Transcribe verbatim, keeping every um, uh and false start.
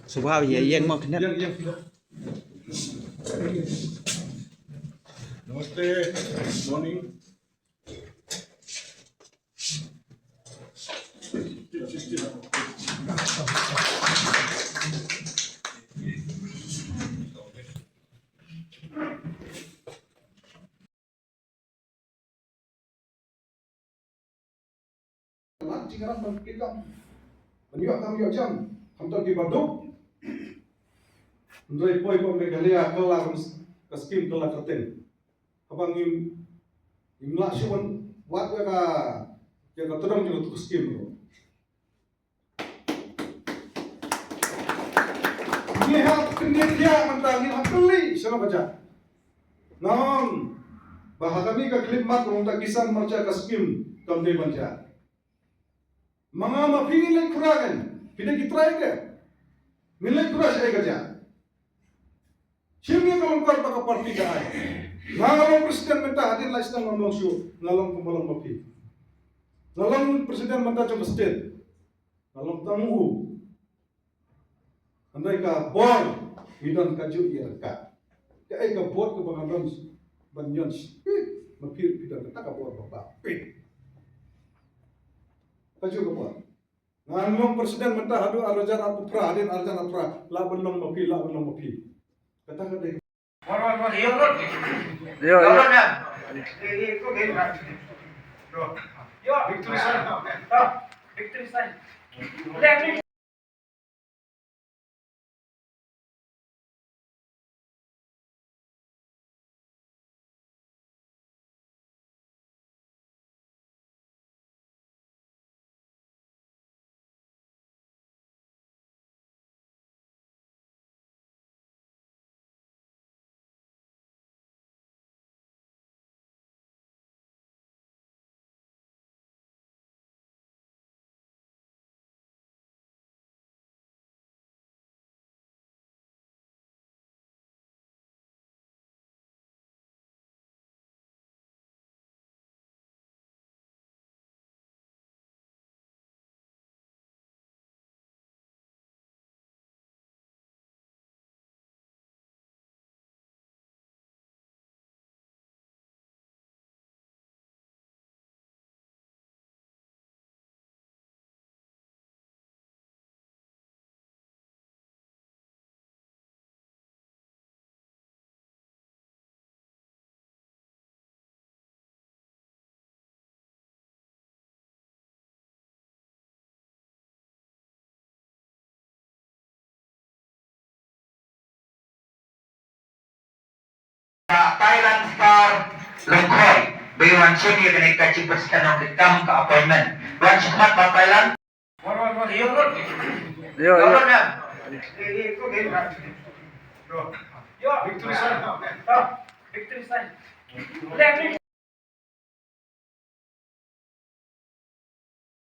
Subha ïa ïeng mo khnep. Ïeng, ïeng. Namaste. Morning. Mat jingïarap ban pynlong, ban ïoh kam ïoh jam, khamtam kiba duk. Hynrei poi poi Meghalaya ka la ka skim ka la kyrteng. Haba ngim, ngim lah shuh ban wad ïa ka, ïa ka tdong jong ka skim ruh. Ngi hap kyndiat ïa mynta, ngi hap kylli sha la ka jaka. Nga ong ba ha kane ka khyllipmat ka Mamata Kisan Morcha ka skim kam dei ban jia. Ma nga ma phi ngin leit khura kan, phi dei ki trai ka. Ngin leit khura shaei ka jaka. Shim ïa ka longkor ba ka party ka ai. Nga, nga long president mynta, hadien lai snem ngam long shuh, nga long kumba long ma phi. Nga long president mynta jong ka state. Nga long tang u. Hynrei ka bor ngi don kajuh ïa ka. Kaei ka bor kaba nga don ban ïoh. Phi, ma phi, phi don kata ka bor ba, ba. Phi. Kajuh ka bor. Ngan long president mynta haduh ar hajar arphew phra, hadien ar hajar arphew phra, lah ban long ma phi, lah ban long ma phi. Kata ka dei. Ïa, ïa. Victory sign. Victory sign. Ka Thailand Star Longkhoi, ba wan shim ïa kane ka Chief President of the kam ka appointment. Wan shim khmat ba Thailand. Ïa, ïa. Victory sign. Victory sign.